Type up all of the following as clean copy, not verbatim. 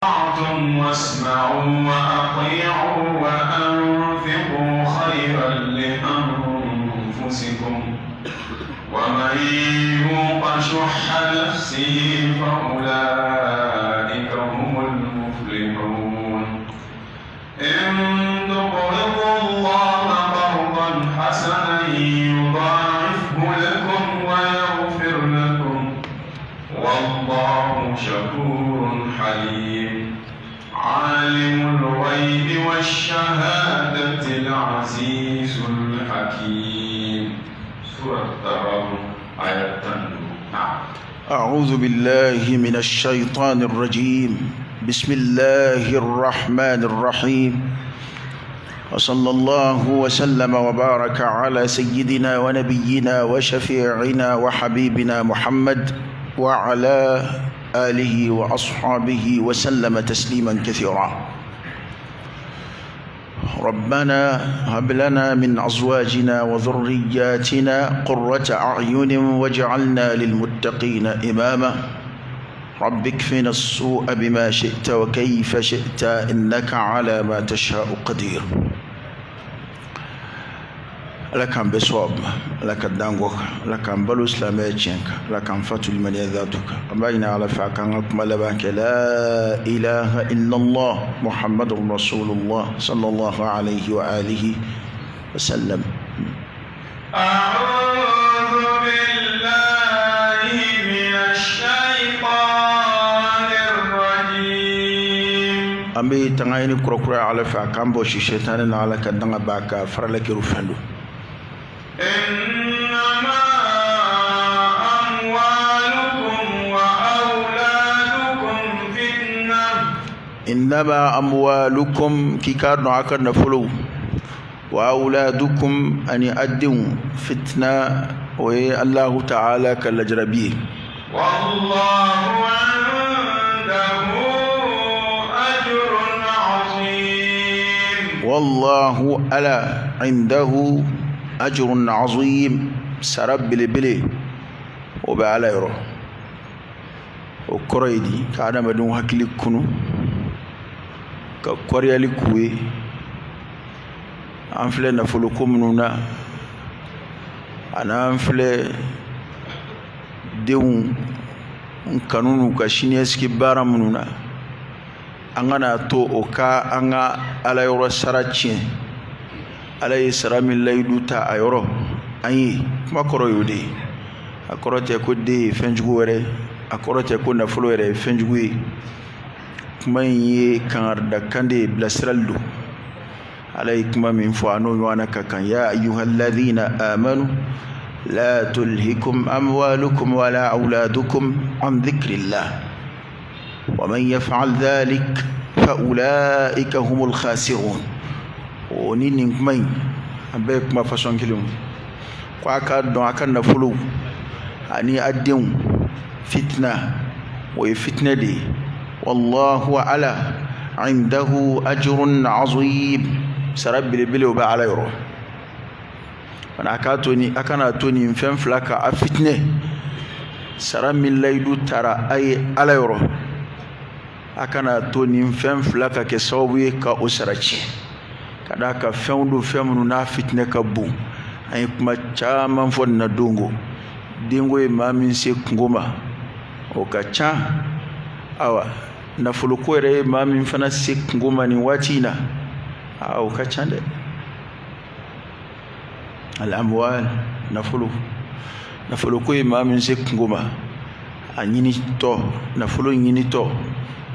أطعتم واسمعوا وأطيعوا وأنفقوا خيرا لأنفسكم ومن يوق شح نفسه فأولئك هم المفلحون. إن تقرضوا الله قرضا حسنا يضاعفه لكم ويغفر لكم والله شكور حليم. عالم الغيب والشهادة العزيز الحكيم. سورة التغابن آية 9. أعوذ بالله من الشيطان الرجيم. بسم الله الرحمن الرحيم. وصلى الله وسلم وبارك على سيدنا ونبينا وشفيعنا وحبيبنا محمد وعلى آله وأصحابه وسلم تسليما كثيرا. ربنا هب لنا من أزواجنا وذرياتنا قرة أعين واجعلنا للمتقين إماما. رب اكفنا السوء بما شئت وكيف شئت إنك على ما تشاء قدير. Ala k'an bɛɛ sɔn ma, Ala ka dan kɔ kan, Ala k'an balo silamɛya tiɲɛ kan, Ala k'an fatu limaniya zatu kan. An b'a ɲini Ala fɛ a k'an ka kuma laban kɛ la ilaha illallah muhammadun rasulullah sallallahu alayhi wa alihi wa sallam. أعوذ بالله من الشيطان الرجيم. An bɛ tanga ɲini kurakura Ala fɛ a k'an bɔ si sɛtanɛ na, Ala ka danga b'a ka farala kɛr'u fɛn don. إنما أموالكم وأولادكم فتنة. Innama amwalukum, k'i k'a dɔn a ka nafolow, wa auladukum, ani a denw, fitna, o ye Allahu ta'ala ka lajarabi ye. والله عنده أجر عظيم. Wallahu, Ala, indahu ajrun azim, sara belebele o bɛ Ala yɔrɔ. O kɔrɔ ye di? Ka adamadenw hakili kunu, ka kɔriyali k'u ye. An filɛ nafolo ko minnu na, an'an filɛ denw kanu n'u ka siniɲɛsigi baara minnu na, an kana to o ka an ka Ala yɔrɔ sara tiɲɛ. Ala ye sara min layidu ta a yɔrɔ an ye, kuma kɔrɔ y'o de ye. A kɔrɔ tɛ ko den ye fɛn jugu wɛrɛ, a kɔrɔ tɛ ko nafolo yɛrɛ ye fɛn jugu ye. Kuma in ye kangaridakan de ye, bilasirali don. Ala ye kuma min fɔ, a n'o ɲɔgɔnna ka kan: ya ayyuhalladhina amanu la tulhikum amwalukum wala auladukum an dhikrillah wa man yaf'al dhalik fa ulaika humul khasirun. O ni nin kuma in, an bɛɛ ye kuma fasɔn kelenw. Ko a k'a dɔn a ka nafolow ani a denw, fitna, o ye fitinɛ de ye. Wallahu, Ala, indahu ajrun azim, sara belebele o bɛ Ala yɔrɔ. Fana a k'a to ni a kana to nin fɛn fila ka a fitinɛ. Sara min layidu tara a ye Ala yɔrɔ, a kana to nin fɛn fila ka kɛ sababu ye ka o sara tiɲɛ. Ka d'a kan fɛnw don, fɛn minnu n'a fitinɛ ka bon. An ye kuma caman fɔ nin na. Donko denko ye maa min se kungo ma, o ka ca. Awa, nafoloko yɛrɛ ye maa min fana se kungo ma nin waati in na, aa, o ka ca dɛ. Al-amwal, nafolo, nafoloko ye maa min se kungo ma, a ɲinitɔ, nafolo ɲinitɔ,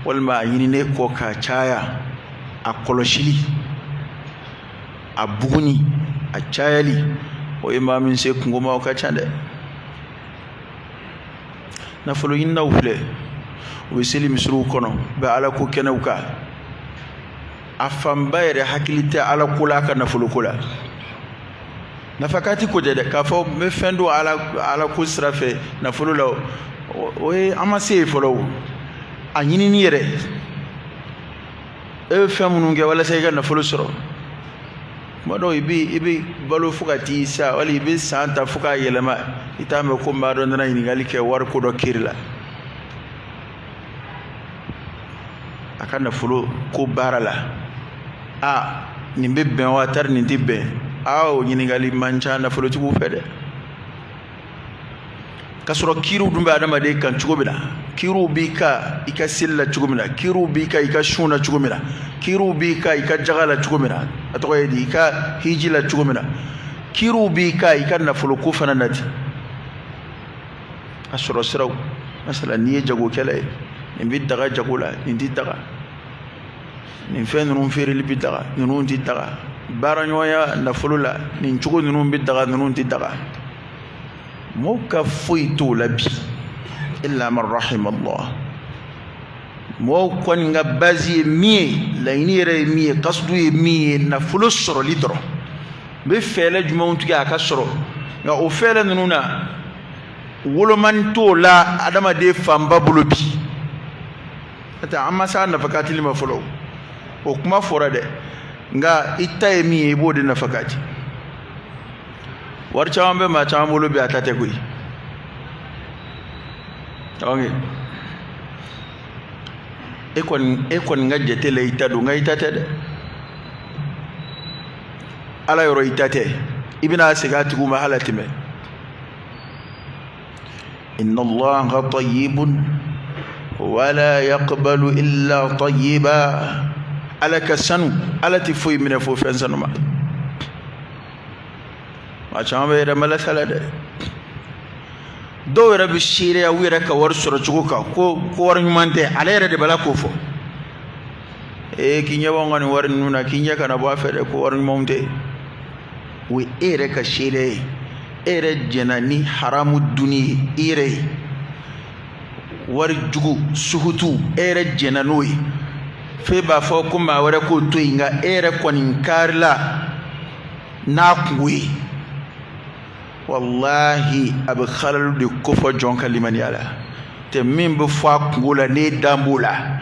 walima a ɲininen kɔ k'a caya, a kɔlɔsili, a buguni, a cayali, o ye maa min se kungo ma, o ka ca dɛ. Nafolo ɲininaw filɛ, u bɛ seli misiriw kɔnɔ, u bɛ Ala ko kɛnɛw kan. A fanba yɛrɛ hakili tɛ Ala ko la a ka nafolo ko la. Nafakati ko tɛ dɛ, k'a fɔ n bɛ fɛn don Ala ko sira fɛ nafolo la, o ye an ma se yen fɔlɔ. O a ɲinini yɛrɛ, e bɛ fɛn minnu kɛ walasa i ka nafolo sɔrɔ, tuma dɔw i bɛ balo fo ka t'i sa, wali i bɛ san ta fo k'a yɛlɛma, i t'a mɛn ko maa dɔ nana ɲininkali kɛ wari ko dɔ kiri la. A ka nafolo ko baara la, a nin bɛ bɛn wa tari nin tɛ bɛn? Aa, o ɲininkali man ca nafolotigiw fɛ dɛ. K'a sɔrɔ kiiriw dun bɛ adamaden kan cogo min na, kiiriw b'i kan i ka seli la cogo min na, kiiriw b'i kan i ka sun na cogo min na, kiiriw b'i kan i ka jaga la cogo min na, a tɔgɔ ye di, i ka hiji la cogo min na, kiiriw b'i kan i ka nafolo ko fana na ten. A sɔrɔ siraw, masala n'i ye jagokɛla ye, nin bɛ daga jago la, nin tɛ daga, nin fɛn ninnu feereli bɛ daga, ninnu tɛ daga, baaraɲɔgɔnya nafolo la, nin cogo ninnu bɛ daga, ninnu tɛ daga. Mɔgɔw ka foyi t'o la bi, illa man rahima Allah. Mɔgɔw kɔni ka base ye min ye, laɲini yɛrɛ ye min ye, kasudu ye min ye, nafolo sɔrɔli dɔrɔn. N bɛ fɛɛrɛ jumɛnw tigɛ a ka sɔrɔ, nka o fɛɛrɛ ninnu na, wolomani t'o la adamaden fanba bolo bi. N'o tɛ an ma s'a nafakatili ma fɔlɔ, o kuma fɔra dɛ, nka i ta ye min ye, i b'o de nafakati. Wari caman bɛ maa caman bolo bi, a ta tɛ koyi. Ok, e kɔni ka jate la i ta don, nka i ta tɛ dɛ. Ala yɔrɔ i ta tɛ, i bɛna segin a tigiw ma hali a tɛmɛ. Inna Allaha tayyibun wala yaqbalu illa tayyiba. Ala ka sanu, Ala tɛ foyi minɛ fo fɛn sanuma. Maa caman bɛ yɛrɛ malasa la dɛ. Dɔw yɛrɛ bɛ seereya u yɛrɛ ka wari sɔrɔ cogo kan ko wari ɲuman tɛ. Ale yɛrɛ de b'a la k'o fɔ. Ee, k'i ɲɛ b'anw ka nin wari ninnu na, k'i ɲɛ kana bɔ a fɛ dɛ, ko wari ɲumanw tɛ. O ye e yɛrɛ ka seereya ye. E yɛrɛ jɛnna ni haramu dunni ye i yɛrɛ ye, wari jugu suhutu, e yɛrɛ jɛnna n'o ye. F'e b'a fɔ ko maa wɛrɛ k'o to yen, nka e yɛrɛ kɔni karila n'a kungo ye. Walahi, a bɛ halalu de kofɔ jɔn ka limaniya la tɛ. Min bɛ fɔ a kungo la, n'e dan b'o la,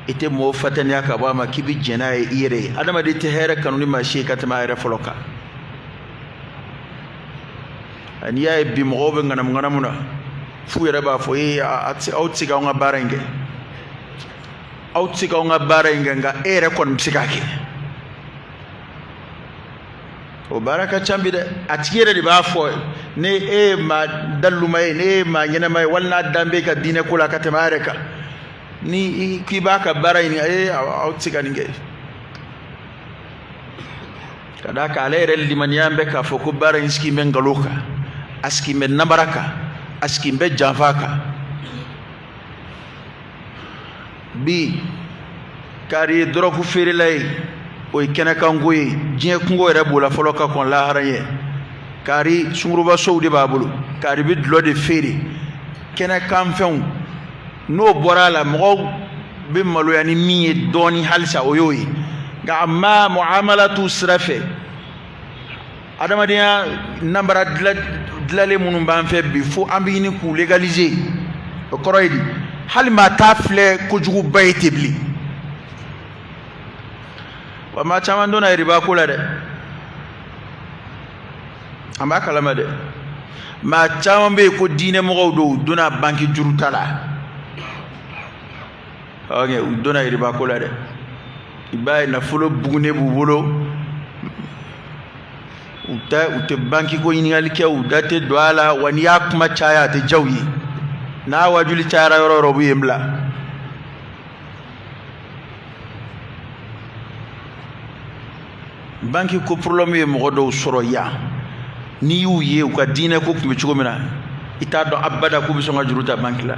i tɛ mɔgɔw fataniya ka bɔ a ma k'i bɛ jɛn n'a ye i yɛrɛ ye. Adamaden tɛ hɛrɛ kanu ni maa si ye ka tɛmɛ a yɛrɛ fɔlɔ kan. N'i y'a ye bi mɔgɔw bɛ ŋanamu ŋanamu na, f'u yɛrɛ b'a fɔ: ee, aw tɛ se k'anw ka baara in kɛ, aw tɛ se k'anw ka baara in kɛ. Nka e yɛrɛ kɔni bɛ se k'a kɛ. O baara ka ca bi dɛ. A tigi yɛrɛ de b'a fɔ: ne e ye maa daliluma ye, ne ye maa ɲɛnama ye, wali n'a dan bɛ ka diinɛ ko la ka tɛmɛ a yɛrɛ kan, ni k'i b'a ka baara ɲini, ee, aw tɛ se ka nin kɛ. Ka d'a kan ale yɛrɛ limaniya bɛ k'a fɔ ko baara in sigi bɛ nkalon kan, a sigi bɛ namara kan, a sigi bɛ janfa kan. Bi kari ye dɔrɔgu feerela ye, o ye kɛnɛkanko ye. Diɲɛ kungo yɛrɛ b'o la fɔlɔ ka kɔn lahara ɲɛ. Kari sungurubasow de b'a bolo, kari bɛ dulɔ de feere, kɛnɛkanfɛnw. N'o bɔra a la, mɔgɔw bɛ maloya ni min ye dɔɔni halisa, o y'o ye. Nka a ma muamalatu sira fɛ, adamadenya nabara dilalen minnu b'an fɛ bi, fo an bɛ ɲini k'u légaliser. O kɔrɔ ye di? Hali maa t'a filɛ kojuguba ye ten bilen. Wa maa caman donna riba ko la dɛ, an b'a kalama dɛ. Maa caman bɛ yen ko diinɛ mɔgɔw don, u donna banki juru ta la. Ok, u donna riba ko la dɛ. I b'a ye nafolo bugunen b'u bolo, u tɛ banki ko ɲininkali kɛ, u da tɛ don a la. Wa n'i y'a kuma caya, a tɛ diya u ye. N'a wajuli cayara yɔrɔ o yɔrɔ, u bɛ yen bila. Banki ko problème ye mɔgɔ dɔw sɔrɔ yan. N'i y'u ye, u ka diinɛ ko tun bɛ cogo min na, i t'a dɔn abada k'u bɛ sɔn ka juru ta banki la.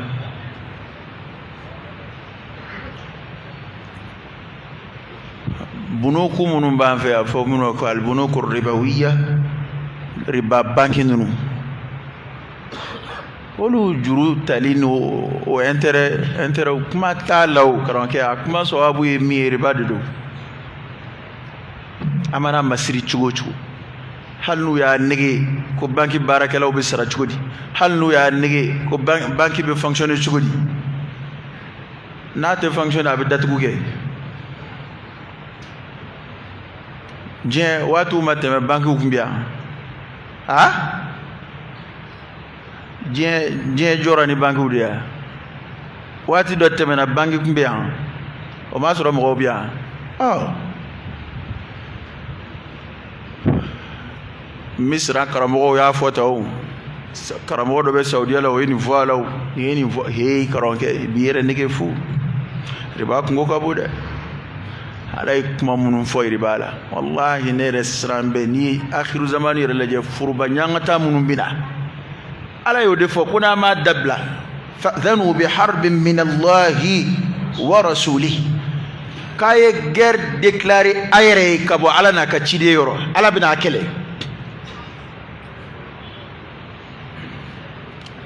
Bunuku minnu b'an fɛ a fɔ minnu ko alibunuku ribawiya, riba banki ninnu, olu juru tali n'o o intérêt kuma t'a la. O karamɔgɔkɛ, a kuma sababu ye min ye, riba de don. An mana masiri cogo o cogo, hali n'u y'a nege ko banki baarakɛlaw bɛ sara cogo di, hali n'u y'a nege ko banki bɛ fonctionner cogo di, n'a tɛ fonctionner, a bɛ datugu kɛ. Diɲɛ waatiw ma tɛmɛ, bankiw tun bɛ yan. A diɲɛ jɔra ni bankiw de ye. Waati dɔ tɛmɛna, banki tun bɛ yan. O m'a sɔrɔ mɔgɔw bɛ yan. Ɔ, Misira karamɔgɔw y'a fɔ tan o, karamɔgɔ dɔ bɛ Saudiya la, o ye nin fɔ a la, o nin ye nin fɔ. Heyi karamɔgɔkɛ, i b'i yɛrɛ nege fo. Riba kunko ka bon dɛ. Ala ye kuma minnu fɔ riba la, walahi, ne yɛrɛ siran bɛ. N'i ye akhiru zamani yɛrɛ lajɛ, foroba ɲangata minnu bɛ na, Ala y'o de fɔ ko n'a m'a dabila, fa'dhanu bi harbin min Allahi wa rasulihi, k'a ye guerre déclarer a yɛrɛ ye ka bɔ Ala n'a ka ciden yɔrɔ. Ala bɛna a kɛlɛ.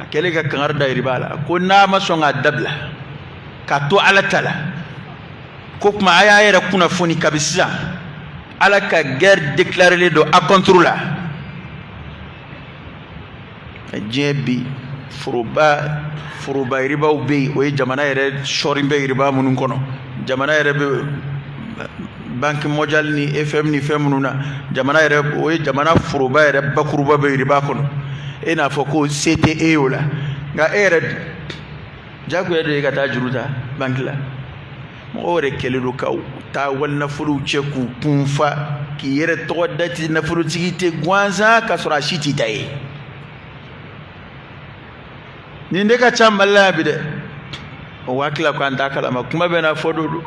A kɛlen ka kangari da riba la ko n'a ma sɔn k'a dabila k'a to Ala ta la, ko kuma a y'a yɛrɛ kunnafoni kabi sisan, Ala ka guerre déclarelen don a contre la. Diɲɛ bi, foroba yiribaw bɛ yen, o ye jamana yɛrɛ sɔɔrin bɛ yiriba minnu kɔnɔ. Jamana yɛrɛ bɛ Banque mondiale ni FMI ni fɛn minnu na, jamana yɛrɛ, o ye jamana foroba yɛrɛ bakuruba bɛ yiriba kɔnɔ. E n'a fɔ ko se tɛ e y'o la, nka e yɛrɛ jagoya de ye ka taa juru ta banki la. Mɔgɔw yɛrɛ kɛlen don ka taa wali nafolow cɛ k'u kun fa, k'i yɛrɛ tɔgɔ da ti nafolotigi tɛ gansan, ka sɔrɔ a si t'i ta ye. Nin de ka ca Mali la yan bi dɛ. O waati la ko an t'a kalama, kuma bɛ n'a fɔ don.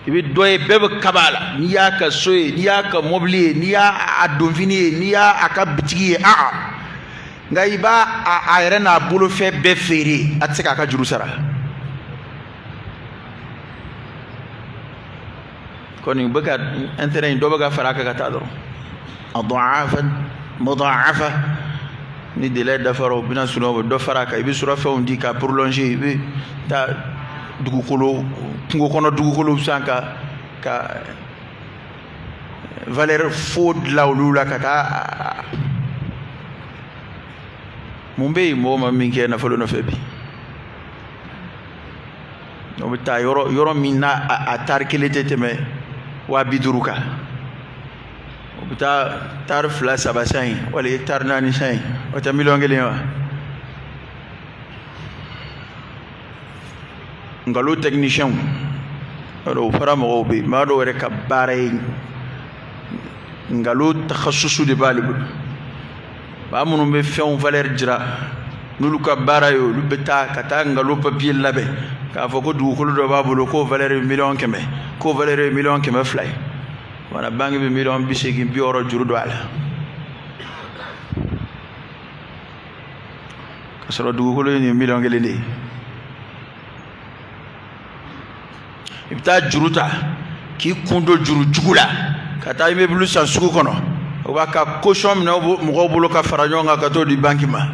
I bɛ dɔ ye, bɛɛ bɛ kaba a la. N'i y'a ka so ye, n'i y'a ka mɔbili ye, n'i y'a a donfini ye, n'i y'a a ka bitigi ye, aa, nka i b'a a yɛrɛ n'a bolofɛn bɛɛ feere, a tɛ se k'a ka juru sara. Kɔni bɛ ka intérêt in dɔ bɛ ka fara a kan ka taa dɔrɔn, adhafan mudha'afa. Ni délai dafara, o bɛna surunya, o bɛ dɔ fara a kan. I bɛ surafɛnw di ka prolonger, i bɛ taa dugukolo, kungo kɔnɔ dugukolo san ka valeur faux dilan olu la ka taa. Mun bɛ yen mɔgɔ ma min kɛ nafolo nɔfɛ bi? O bɛ taa yɔrɔ yɔrɔ min na, a tari kelen tɛ tɛmɛ 50.000 kan, o bɛ taa tari fila saba san yen, wali tari naani san yen, o tɛ 1,000,000 wa? Nkalon technicien o fara mɔgɔw bɛ yen, maa dɔw yɛrɛ ka baara ye nkalon, takhasusu de b'ale bolo. Maa minnu bɛ fɛnw valeur jira, n'olu ka baara ye, olu bɛ taa ka taa nkalon papier labɛn k'a fɔ ko dugukolo dɔ b'a bolo, k'o valeur ye 100.000.000, k'o valeur ye 200.000.000 ye. Wala banque bɛ 80.000.000, 60 juru don a la, ka sɔrɔ dugukolo ye nin 1,1 de ye. I bɛ taa juru ta k'i kun don juru jugu la ka taa immeuble san sugu kɔnɔ, o b'a ka caution minɛ mɔgɔw bolo ka fara ɲɔgɔn kan ka t'o di banki ma.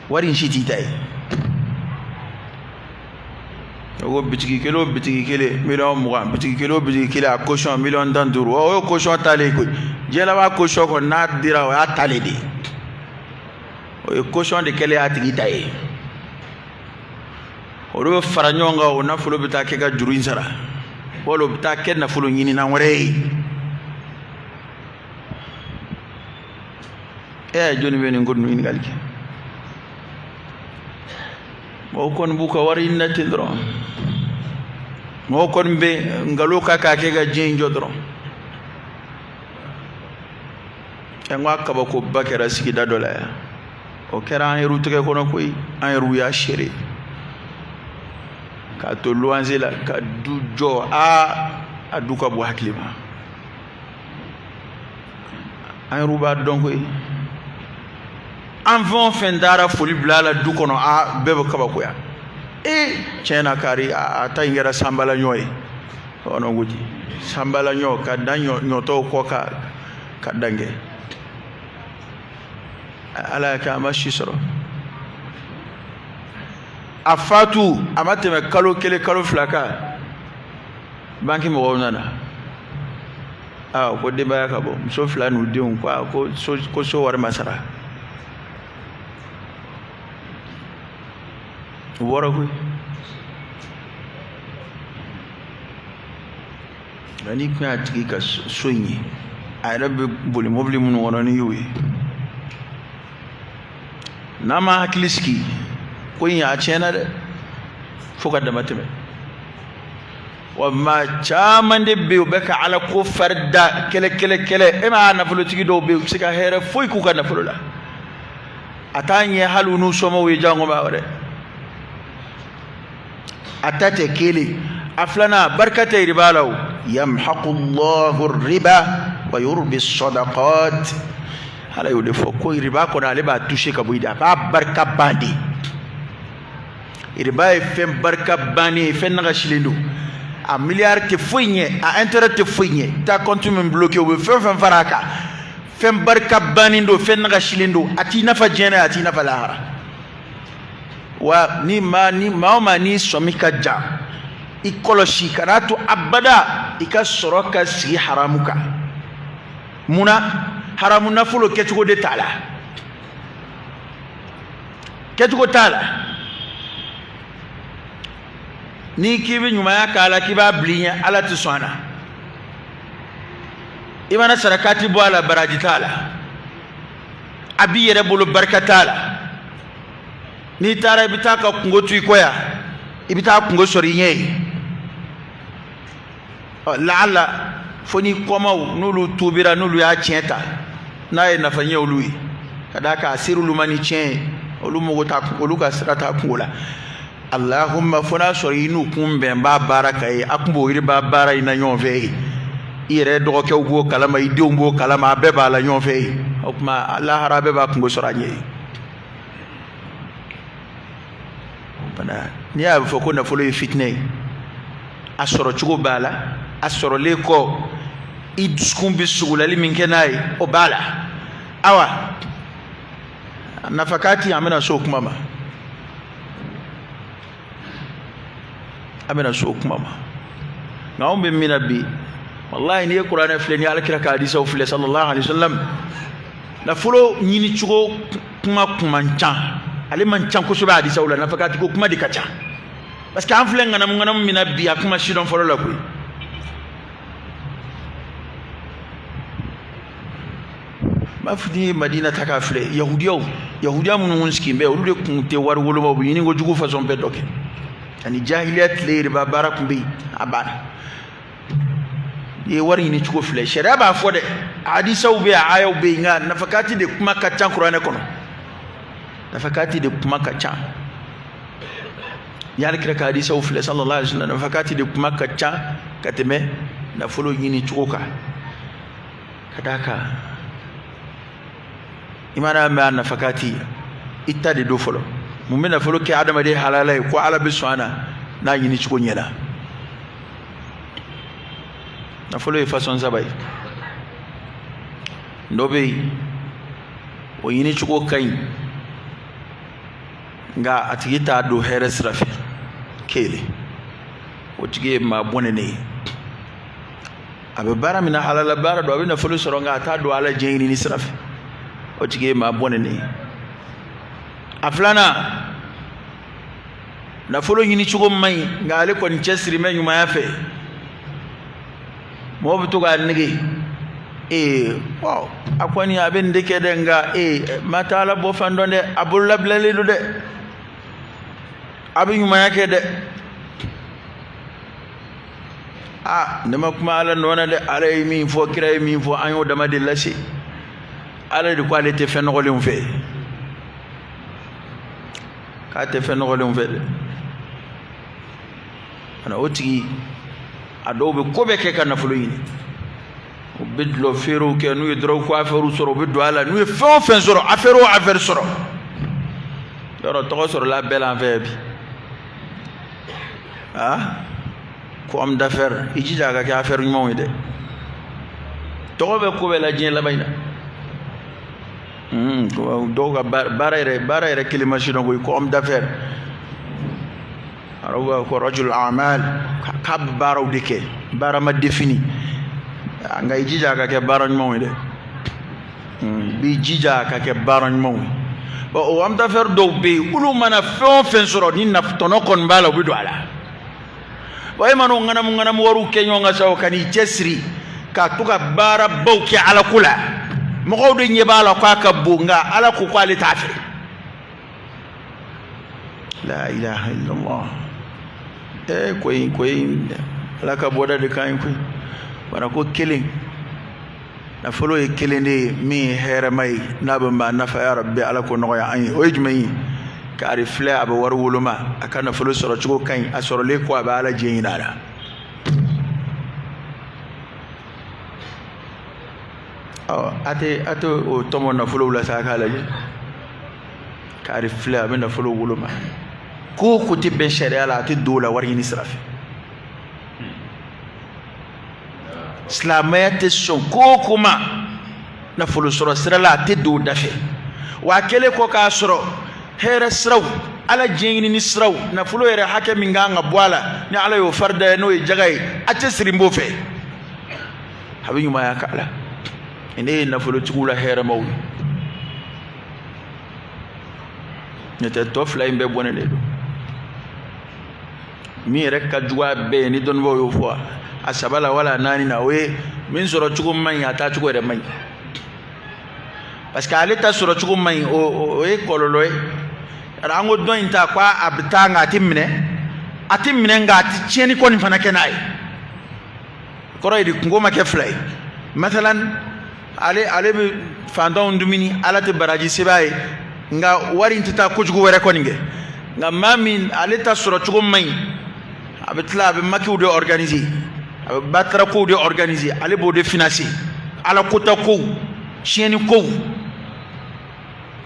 Wari in si t'i ta ye. O ko bitigi kelen o bitigi kelen 20.000.000, bitigi kelen o bitigi kelen a caution 15.000.000. O ye caution talen koyi. Diɲɛ laban caution kɔni, n'a dira, o y'a talen de ye. O ye caution de kɛlen y'a tigi ta ye. Olu bɛ fara ɲɔgɔn kan, o nafolo bɛ taa kɛ ka juru in sara, wala o bɛ taa kɛ nafolo ɲinina wɛrɛ ye. E y'a ye, jɔnni bɛ nin ko ninnu ɲininkali kɛ? Mɔgɔw kɔni b'u ka wari ɲini na ten dɔrɔn. Mɔgɔw kɔni bɛ nkalon kan k'a kɛ ka diɲɛ in jɔ dɔrɔn. Ɛ, n ko a kabakoba kɛra sigida dɔ la yan. O kɛra an yɛrɛw tɛgɛ kɔnɔ koyi. An yɛrɛw y'a seere k'a to luwanze la ka du jɔ. Aa, a du ka bon hakili ma. An yɛrɛw b'a dɔn koyi. An fɛn o fɛn taara foli bila a la du kɔnɔ, a bɛɛ bɛ kabakoya. Ee, tiɲɛ na, kari a ta in kɛra sanbala ɲɔ ye. Ɔ, ko di sanbala ɲɔ ka dan ɲɔtɔw kɔ ka dan kɛ. Ala y'a kɛ a ma si sɔrɔ. A fatu, a ma tɛmɛ kalo kelen, kalo fila kan, banki mɔgɔw nana. Aa, ko denbaya ka bɔ, muso fila n'u denw, ko aa, ko so wari ma sara. U bɔra koyi. Nka n'i kun y'a tigi ka so in ye, a yɛrɛ bɛ boli mobili minnu kɔnɔ, n'i y'o ye, n'a ma hakili sigi, ko in a tiɲɛna dɛ. Fo ka dama tɛmɛ. Wa maa caman de bɛ yen, u bɛ ka Ala ko fari da kɛlɛ kɛlɛ kɛlɛ. E m'a nafolotigi dɔw bɛ yen, u bɛ se ka hɛrɛ foyi k'u ka nafolo la, a t'a ɲɛ hali u n'u somɔgɔw ye jango maa wɛrɛ. A ta tɛ kelen. A filanan, barika tɛ riba la. O yamhaqu Allahu riba wa yurbi sadaqat. Ala y'o de fɔ ko riba kɔnɔ, ale b'a toucher ka bɔ i da, a b'a barika ban de. Riba ye fɛn barika bannen ye, fɛn nagasilen don. A miliyari tɛ foyi ɲɛ, a intérêt tɛ foyi ɲɛ. Taa compte min bloqué, u bɛ fɛn fɛn fara a kan, fɛn barika bannen don, fɛn nagasilen don. A t'i nafa diɲɛ na, a t'i nafa lahara. Wa ni maa ni maa o maa n'i sɔmi ka jan, i kɔlɔsi, kan'a to abada i ka sɔrɔ ka sigi haramu kan. Mun na? Haramu nafolo kɛcogo de t'a la, kɛcogo t'a la. N'i k'i bɛ ɲumanya k'a la, k'i b'a bila i ɲɛ, Ala tɛ sɔn a na. I mana sarakati bɔ a la, baraji t'a la. A b'i yɛrɛ bolo, barika t'a la. N'i taara, i bɛ taa ka kunko to i kɔ yan, i bɛ taa kunko sɔrɔ i ɲɛ ye. Ɔ laala fo ni kɔmaw n'olu tuubira, n'olu y'a tiɲɛ ta, n'a ye nafa ɲɛ olu ye, ka d'a kan a sera olu ma ni tiɲɛ ye, olu mago t'a, olu ka sira t'a kunko la. Allahumma fo n'a sɔrɔ i n'u kun bɛn b'a baara kan ye, a kun b'o riba baara in na ɲɔgɔn fɛ ye, i yɛrɛ dɔgɔkɛw b'o kalama, i denw b'o kalama, a bɛɛ b'a la ɲɔgɔn fɛ ye. O tuma lahara, bɛɛ b'a kunko sɔrɔ a ɲɛ ye. N'i y'a fɔ ko nafolo ye fitinɛ ye, a sɔrɔ cogo b'a la, a sɔrɔlen kɔ, i dusukun bɛ sugulali min kɛ n'a ye, o b'a la. Awa nafakati, an bɛna s'o kuma ma, an bɛna s'o kuma ma. Nka anw bɛ min na bi, walahi, n'i ye kuranɛ filɛ, n'i ye alakira ka hadisaw filɛ sallallahu alaihi wasallam, nafolo ɲini cogo kuma kun man ca, ale man ca kosɛbɛ hadisaw la. Nafakati ko kuma de ka ca, parce que an filɛ ŋanamu ŋanamu min na bi, a kuma sidɔn fɔlɔ la koyi. N b'a fɔ, n'i ye Madina ta k'a filɛ, yahudiyaw, yahudiya minnu kun sigilen bɛ, olu de kun tɛ wari woloma, u bɛ ɲini kojugu fasɔn bɛɛ dɔ kɛ. Ani jahiliya tile, riba baara kun bɛ yen, a banna. N'i ye wari ɲini cogo filɛ, sariya b'a fɔ dɛ, hadisaw bɛ yen, ayaw bɛ yen, nka nafakati de kuma ka ca kuranɛ kɔnɔ, nafakati de kuma ka ca. N'i y'alakira ka hadisaw filɛ sallallahu alaihi wasallam, nafakati de kuma ka ca ka tɛmɛ nafolo ɲini cogo kan. Ka d'a kan, i mana mɛn a nafakati, i ta de don fɔlɔ. Mun bɛ nafolo kɛ adamaden halala ye ko Ala bɛ sɔn a na n'a ɲini cogo ɲɛna? Nafolo ye fasɔn saba ye. Dɔ bɛ yen, o ɲini cogo ka ɲi, nka a tigi t'a don hɛrɛ sira fɛ. Kelen, o tigi ye maa bɔnɛnen ye. A bɛ baara min na, halala baara don, a bɛ nafolo sɔrɔ, nka a t'a don Ala diɲɛ ɲini sira fɛ. O tigi ye maa bɔnɛnen ye. A filanan, nafolo ɲini cogo man ɲi, nka ale kɔni cɛsiri bɛ ɲumanya fɛ. Mɔgɔw bɛ to k'a nege, ee ɔ a kɔni a bɛ nin de kɛ dɛ, nka ee maa tɛ Ala bɔ fan dɔn dɛ, a bololabilalen don dɛ, a bɛ ɲumanya kɛ dɛ. Aa, ne ma kuma Ala nɔ na dɛ. Ala ye min fɔ, kira ye min fɔ, an y'o dama de lase. Ala de ko ale tɛ fɛn nɔgɔlenw fɛ, k'a tɛ fɛn nɔgɔlenw fɛ dɛ. Ana o tigi, a dɔw bɛ ko bɛɛ kɛ ka nafolo ɲini. U bɛ dulɔ feerew kɛ, n'u ye dɔrɔgu ko affaire sɔrɔ, u bɛ don a la. N'u ye fɛn o fɛn sɔrɔ, affaire o affaire sɔrɔ, yɔrɔ tɔgɔ sɔrɔla bɛɛ la an fɛ yan bi. Aa, ko homme d'affaires, i jija a ka kɛ affaire ɲumanw ye dɛ. Tɔgɔ bɛ ko bɛɛ la diɲɛ laban in na. Dɔw ka baara yɛrɛ, baara yɛrɛ kelen ma si dɔn koyi, ko homme d'affaires. Arabu b'a fɔ ko rajul amal, k'a bɛ baaraw de kɛ, baara ma défini, nka i jija a ka kɛ baara ɲumanw ye dɛ. B'i jija a ka kɛ baara ɲumanw ye. Bon, o homme d'affaires dɔw bɛ yen, olu mana fɛn o fɛn sɔrɔ, ni tɔnɔ kɔni b'a la, u bɛ don a la. Wa e mana o ŋanamu ŋanamu wariw kɛ ɲɔgɔn kan sa, o ka n'i cɛsiri ka to ka baarabaw kɛ Ala ko la, mɔgɔw de ɲɛ b'a la k'a ka bon, nka Ala ko k'ale t'a fɛ. La ilaha illallah. Ko in ko in Ala ka bɔda de ka ɲi koyi. Bana ko kelen nafolo ye kelen de ye min ye hɛrɛma ye, n'a bɛ maa nafa, ya Rabbi Ala k'o nɔgɔya an ye. O ye jumɛn ye? Kari filɛ, a bɛ wari woloma, a ka nafolo sɔrɔ cogo ka ɲi, a sɔrɔlen kɔ a bɛ Ala diɲɛ ɲini a la. Ɔ a tɛ o tɔmɔ nafolow la sa k'a lajɛ. Kari filɛ, a bɛ nafolo woloma, ko o ko tɛ bɛn sariya la, a tɛ don o la wari ɲini sira fɛ. Silamɛya tɛ sɔn ko o ko ma nafolo sɔrɔ sira la, a tɛ don o da fɛ. Wa a kɛlen kɔ k'a sɔrɔ hɛrɛ siraw, Ala diɲɛ ɲinini siraw, nafolo yɛrɛ hakɛ min kan ka bɔ a la ni Ala y'o farida ye, n'o ye jaga ye, a tɛ siri b'o fɛ, a bɛ ɲumanya k'a la. Ne ye nafolotigiw la hɛrɛmaw ye, n'o tɛ tɔ fila in bɛɛ bɔnɛ de don. Min yɛrɛ ka jugu a bɛɛ ye, ni dɔnnibaaw y'o fɔ a saba la wala naani na, o ye min sɔrɔ cogo man ɲi, a taa cogo yɛrɛ man ɲi, parce que ale ta sɔrɔ cogo man ɲi, o ye kɔlɔlɔ ye. An ko dɔ in ta ko a bɛ taa nka a tɛ minɛ, a tɛ minɛ nka a tɛ tiɲɛni kɔni fana kɛ n'a ye. Kɔrɔ ye di? Kunko ma kɛ fila ye. Masalan, ale bɛ fantanw dumuni, Ala tɛ baraji sɛbɛn a ye, nka wari in tɛ taa kojugu wɛrɛ kɔni kɛ. Nka maa min ale ta sɔrɔ cogo man ɲi, a bɛ tila a bɛ makiw de organiser, a bɛ batara kow de organiser, ale b'o de financer, Ala kota kow, tiɲɛni kow,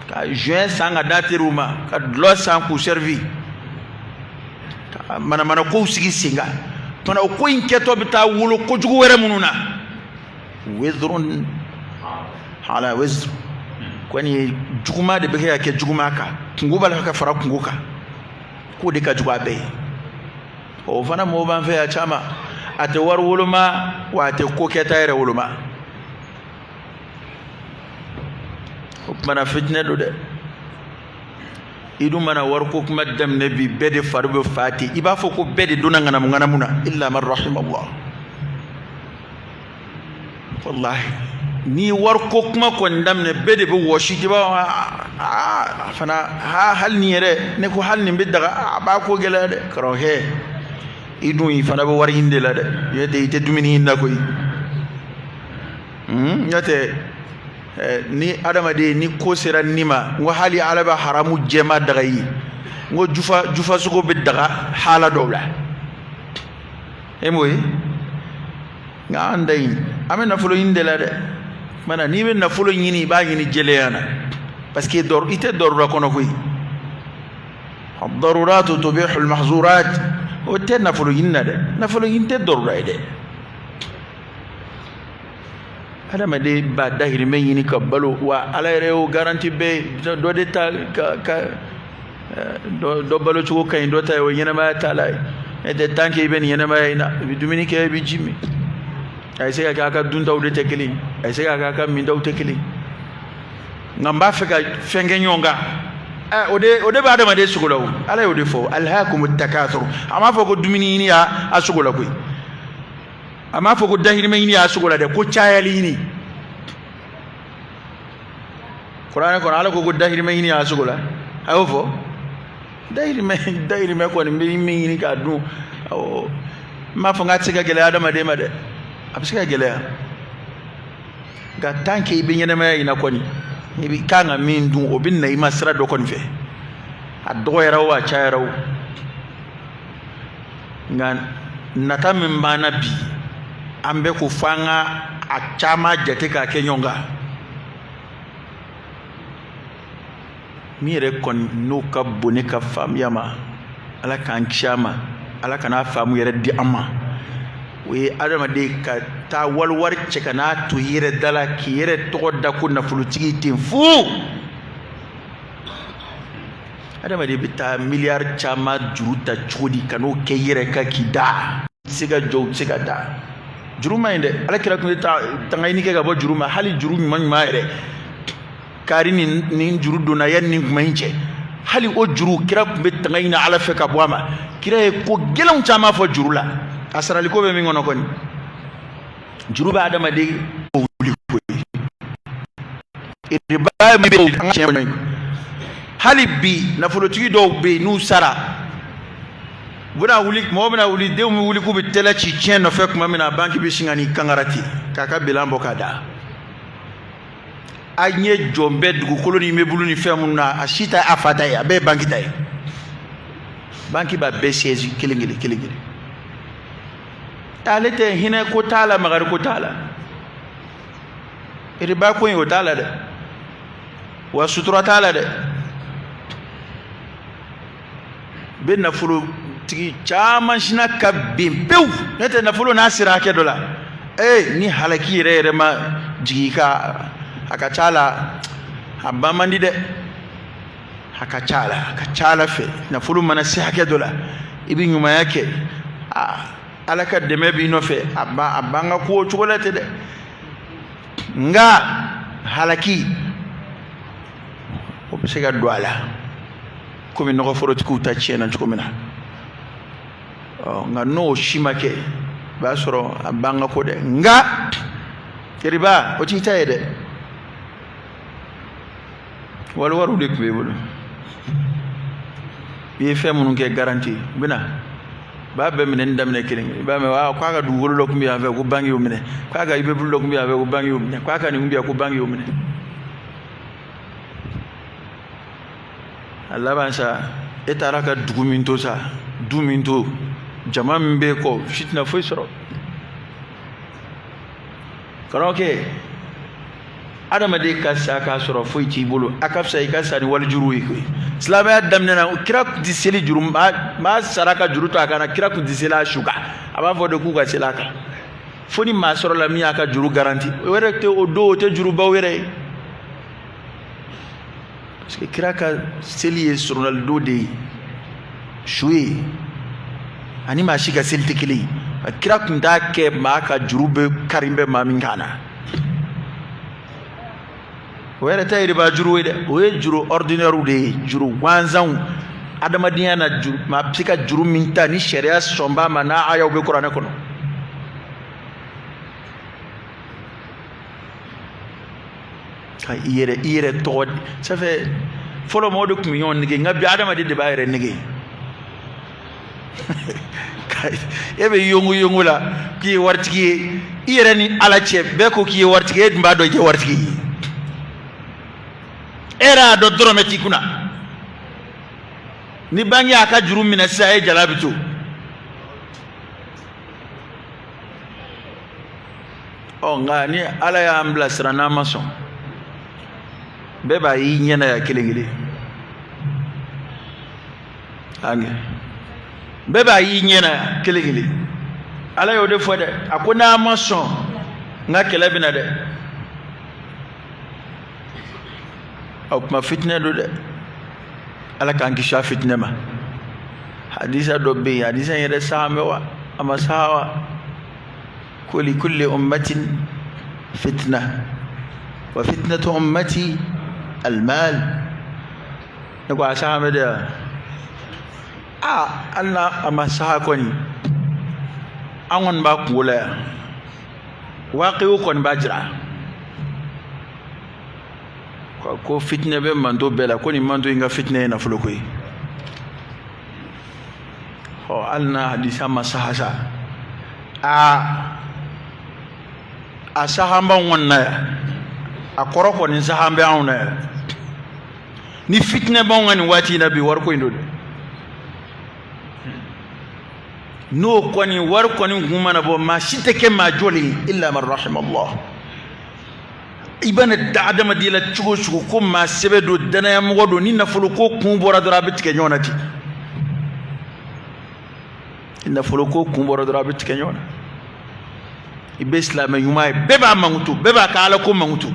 ka joint san ka d'a teriw ma, ka dulɔ san k'u servi, ka manamana kow sigi sen kan. Tuma o ko in kɛtɔ bɛ taa wolo kojugu wɛrɛ minnu na, wizrun ala wizr, kɔni ye juguman de bɛ kɛ ka kɛ juguman kan, kunko b'a la ka fara kunko kan, k'o de ka jugu a bɛɛ ye. O fana mɔgɔw b'an fɛ yan caman, a tɛ wari woloma wa a tɛ ko kɛta yɛrɛ woloma. O tuma na fitinɛ don dɛ. I dun mana wariko kuma daminɛ bi, bɛɛ de fari bɛ fa ten, i b'a fɔ ko bɛɛ de donna ŋanamu ŋanamu na, illa man rahimallah. Wallahi, ni wariko kuma kɔni daminɛ, bɛɛ de bɛ wɔsi, i b'a fɔ aa fana ha, hali nin yɛrɛ, ne ko hali nin bɛ daga, a b'a ko gɛlɛya dɛ. Karamɔgɔkɛ, i dun i fana bɛ wari ɲini de la dɛ, n'o tɛ i tɛ dumuni ɲini na koyi. N'o tɛ ni adamaden ni ko sera ni ma, n ko hali Ala bɛ haramu jɛma daga i ye, n ko jufa sogo bɛ daga hala dɔw la, e m'o ye. Nka an da in, an bɛ nafolo ɲini de la dɛ. Mana n'i bɛ nafolo ɲini, i b'a ɲini jɛlenya na, parce que i tɛ darura kɔnɔ koyi. Daruratu tubihul mahzurat, o tɛ nafolo ɲini na dɛ. Nafolo ɲini tɛ darura ye dɛ. Adamaden b'a dahirimɛ ɲini ka balo, wa Ala yɛrɛ y'o garanti bɛɛ. Dɔ de ta ka dɔ balo cogo ka ɲi, dɔ ta ye o ɲɛnamaya t'a la ye. N'o tɛ, tant que i bɛ nin ɲɛnamaya in na, i bɛ dumuni kɛ, i bɛ ji min. A bɛ se ka kɛ a ka duntaw de tɛ kelen, a bɛ se ka kɛ a ka mintaw tɛ kelen, nka n b'a fɛ ka fɛn kɛ ɲɔgɔn kan. O de bɛ adamaden sogo la. O Ala y'o de fɔ, alhakumu takathur. A m'a fɔ ko dumuni ɲini y'a sogo la koyi, a m'a fɔ ko dahirimɛ ɲini y'a sogo la dɛ, ko cayali ɲini. Kuranɛ kɔnɔ, Ala ko ko dahirimɛ ɲini y'a sogo la, a y'o fɔ. Dahirimɛ kɔni bɛ min ɲini k'a dun. Awɔ, n m'a fɔ n k'a tɛ se ka gɛlɛya adamaden ma dɛ, a bɛ se ka gɛlɛya, nka tant que i bɛ ɲɛnamaya in na kɔni, i bɛ kan ka min dun, o bɛ na i ma sira dɔ kɔni fɛ, a dɔgɔyara o, a cayara o. Nka nata min b'an na bi, an bɛ ko f'an ka a caman jate k'a kɛ ɲɔgɔn kan. Min yɛrɛ kɔni n'o ka bon ne ka faamuya ma, Ala k'an kisi a ma, Ala kana faamu yɛrɛ di an ma, o ye adamaden ka taa waliwari cɛ ka n'a to i yɛrɛ da la, k'i yɛrɛ tɔgɔ da ko nafolotigi ten fu. Adamaden bɛ taa miliyari caman juru ta cogo di ka n'o kɛ i yɛrɛ kan k'i da? I tɛ se ka jɔ, u tɛ se ka da. Juru man ɲi dɛ. Ala kira tun bɛ tanga ɲini kɛ ka bɔ juru ma, hali juru ɲuman ɲuman yɛrɛ. Kari nin juru donna yanni nin kuma in cɛ, hali o juru, kira tun bɛ tanga ɲini Ala fɛ ka bɔ a ma. Kira ye ko gɛlɛnw caman fɔ juru la, a saraliko bɛ min kɔnɔ kɔni, juru bɛ adamaden wuli koyi. Riba min bɛ an ka tiɲɛ, hali bi nafolotigi dɔw bɛ yen, n'u sara, U bɛna wuli, mɔgɔ bɛna wuli, denw bɛ wuli k'u bɛ tɛlɛ ci tiɲɛ nɔfɛ tuma min na, banki bɛ sin ka n'i kankara ten k'a ka bilan bɔ k'a da. A ɲɛ jɔn bɛ dugukolo ni mebulu ni fɛn minnu na, a si tɛ a fa ta ye, a bɛɛ ye banki ta ye. Banki b'a bɛɛ saisi kelen kelen kelen kelen. Ale tɛ hinɛ ko t'a la, makari ko t'a la, riba ko in o t'a la dɛ, wa sutura t'a la dɛ. Bɛ nafolotigi caman sina ka bin pewu, n'o tɛ nafolo n'a sera hakɛ dɔ la, ee ni halaki yɛrɛ yɛrɛ ma jigin i kan, a ka ca la a ban man di dɛ. A ka ca la, a ka ca ala fɛ, nafolo mana se hakɛ dɔ la, i bɛ ɲumanya kɛ, aa ala ka dɛmɛ b'i nɔfɛ, a ban a ban ka ko o cogo la ten dɛ. Nka halaki o bɛ se ka don a la, komi nɔgɔforotigiw ta tiɲɛna cogo min na. Ɔ nka n'o si ma kɛ, i b'a sɔrɔ a ban ka ko dɛ. Nka riba o t'i ta ye dɛ, wali wariw de tun b'e bolo, i ye fɛn minnu kɛ garanti, u bɛna b'a bɛɛ minɛni daminɛ kelen kelen. I b'a mɛn wa k'a ka dugukolo dɔ tun bɛ yan fɛ ko banki y'o minɛ, k'a ka immeuble dɔ tun bɛ yan fɛ ko banki y'o minɛ, k'a ka nin tun bɛ yan ko banki y'o minɛ. A laban sa, e taara ka dugu min to sa, du min to, jama min b'e kɔ, si tɛna foyi sɔrɔ. Karamɔgɔkɛ, adamaden ka sa k'a sɔrɔ foyi t'i bolo, a ka fisa i ka sa ni walijuru ye koyi. Silamɛya daminɛ na, kira tun tɛ seli juru, maa sara ka juru to a kan na, kira tun tɛ seli a su kan, a b'a fɔ de k'u ka seli a kan, fo ni maa sɔrɔla min y'a ka juru garanti. O yɛrɛ tɛ o don, o tɛ jurubaw yɛrɛ ye, parce que kira ka seli ye surunalidon de ye, su ye, ani maa si ka seli tɛ kelen ye. Kira tun t'a kɛ maa ka juru bɛ kari bɛ maa min kan na. O yɛrɛ tɛ riba juru ye dɛ, o ye juru ordinaire de ye, juru gansanw adamadenya na, juru maa bɛ se ka juru min ta ni sariya sɔn b'a ma, n'a ayaw bɛ kuranɛ kɔnɔ. Ka i yɛrɛ i yɛrɛ tɔgɔ sɛfɛ, fɔlɔ mɔgɔw de tun bɛ ɲɔgɔn nɛgɛn, nka bi adamaden de b'a yɛrɛ nɛgɛn. E bɛ yongo yongo la k'i ye waritigi ye, i yɛrɛ ni ala cɛ, bɛɛ ko k'i ye waritigi ye, e dun b'a dɔn i tɛ waritigi ye, e yɛrɛ y'a dɔn dɔrɔmɛ t'i kunna. Ni banki y'a ka juru minɛ sisan, e jala bɛ to. Ɔ nka ni ala y'an bilasira, n'an ma sɔn, bɛɛ b'a y'i ɲɛna yan kelen kelen, bɛɛ b'a y'i ɲɛna yan kelen kelen. Ala y'o de fɔ dɛ, a ko n'a ma sɔn, n ka kɛlɛ bɛ na dɛ. O kuma fitinɛ don dɛ, ala k'an kisi a fitinɛ ma. Hadisa dɔ bɛ yen, hadisa in yɛrɛ saha bɛ wa, a ma saha wa, ko li kulli ummatin fitna wa fitnatu ummati almal. Ne ko a saha bɛ de wa? Aa, hali n'a a ma saha kɔni, an kɔni b'a kungo la yan, waqiw kɔni b'a jira ko fitinɛ bɛ manto bɛɛ la, ko nin manto in ka fitinɛ ye nafolo ko ye. Ɔ hali n'a hadisa ma saha sa, aa a sahan b'anw kɔni na yan, a kɔrɔ kɔni sahan bɛ anw na yan. Ni fitinɛ b'anw kan nin waati in na bi, wariko in don dɛ. N'o kɔni wari kɔni kun mana bɔ, maa si tɛ kɛ maa jɔlen ye, illa man rahimallah. I bɛna da adamaden la cogo o cogo ko maa sɛbɛ don, danayamɔgɔ don, ni nafolo ko kun bɔra dɔrɔn, a bɛ tigɛ ɲɔgɔn na ten. Ni nafolo ko kun bɔra dɔrɔn, a bɛ tigɛ ɲɔgɔn na. I bɛ silamɛ ɲuman ye, bɛɛ b'a mankutu, bɛɛ b'a ka ala ko mankutu,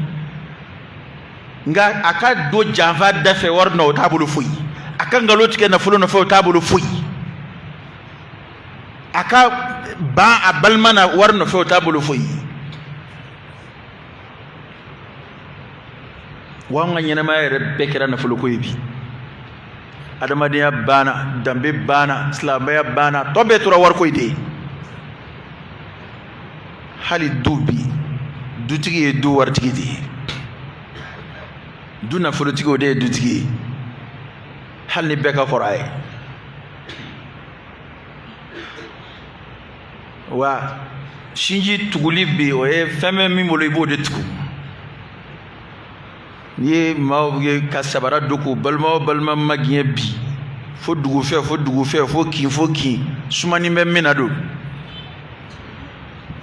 nka a ka don janfa da fɛ wari nɔ, o t'a bolo foyi. A ka nkalon tigɛ nafolo nɔfɛ, o t'a bolo foyi. A ka ban a balima na wari nɔfɛ, o t'a bolo foyi. Wa an ka ɲɛnamaya yɛrɛ bɛɛ kɛra nafoloko ye bi. Adamadenya banna, danbe banna, silamɛya banna, tɔ bɛɛ tora wariko in de ye. Hali du bi, dutigi ye du waritigi de ye, du nafolotigi o de ye dutigi ye, hali ni bɛɛ ka kɔrɔ a ye. Wa sinji tuguli bi, o ye fɛn bɛ min bolo, i b'o de tugu. N'i ye maaw ye ka sabara don k'u balima o balima magɛn bi, fo dugufɛ, fo dugufɛ, fo kin, fo kin, sumani bɛ min na don.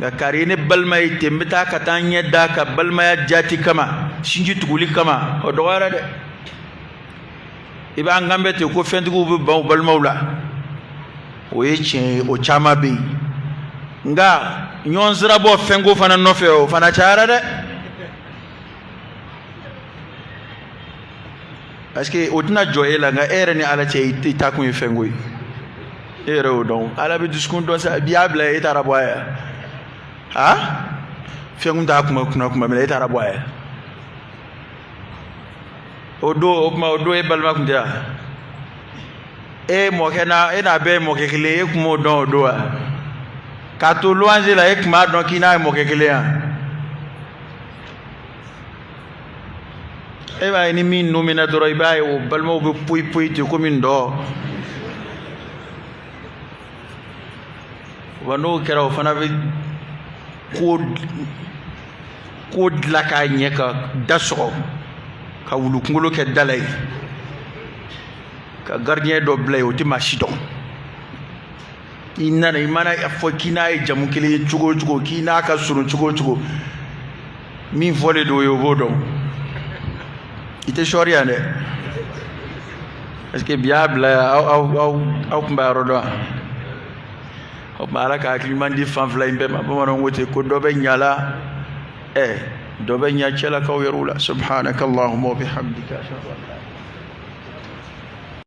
Nka kari ye ne balima ye ten, n bɛ taa ka taa n ɲɛ d'a kan balimaya jati kama, sinji tuguli kama, o dɔgɔyara dɛ. I b'an kan bɛ ten ko fɛntigiw bɛ ban u balimaw la, o ye tiɲɛ ye, o caman bɛ yen. Nka ɲɔgɔn sirabɔ fɛnko fana nɔfɛ, o fana cayara dɛ, parce que o tɛna jɔ e la, nka e yɛrɛ ni Ala cɛ, i taa kun ye fɛnko ye, e yɛrɛ y'o dɔn. Ala bɛ dusukun dɔn sa. Bi y'a bila, e taara bɔ a ye, a fɛn kun t'a kuma kunna kuma min na, e taara bɔ a ye o don. O tuma, o don e balima kun tɛ yan, e mɔkɛ na, e n'a bɛɛ ye mɔkɛ kelen, e kun m'o dɔn o don wa? K'a to luwanze la, e kun b'a dɔn k'i n'a ye mɔkɛ kelen yan? E b'a ye ni min nomina dɔrɔn, i b'a ye o balimaw bɛ poyi poyi ten komi ndɔ. Wa n'o kɛra, o fana bɛ ko dilan k'a ɲɛ, ka da sɔgɔ, ka wulu kunkolo kɛ da la yen, ka gardien dɔ bila yen, o tɛ maa si dɔn. I nana, i mana fɔ k'i n'a ye jamu kelen ye cogo o cogo, k'i n'a ka surun cogo o cogo, min fɔlen don o ye, o b'o dɔn. I tɛ sɔɔri yan dɛ, parce que bi y'a bila yan, aw tun b'a yɔrɔ dɔn wa? O tuma, Ala ka hakili ɲuman di fan fila in bɛɛ ma. Bamananw ko ten ko dɔ bɛ ɲa la, dɔ bɛ ɲa cɛlakaw yɛrɛw la. Subhanaka allahumma wa bihamdika, ashhadu an la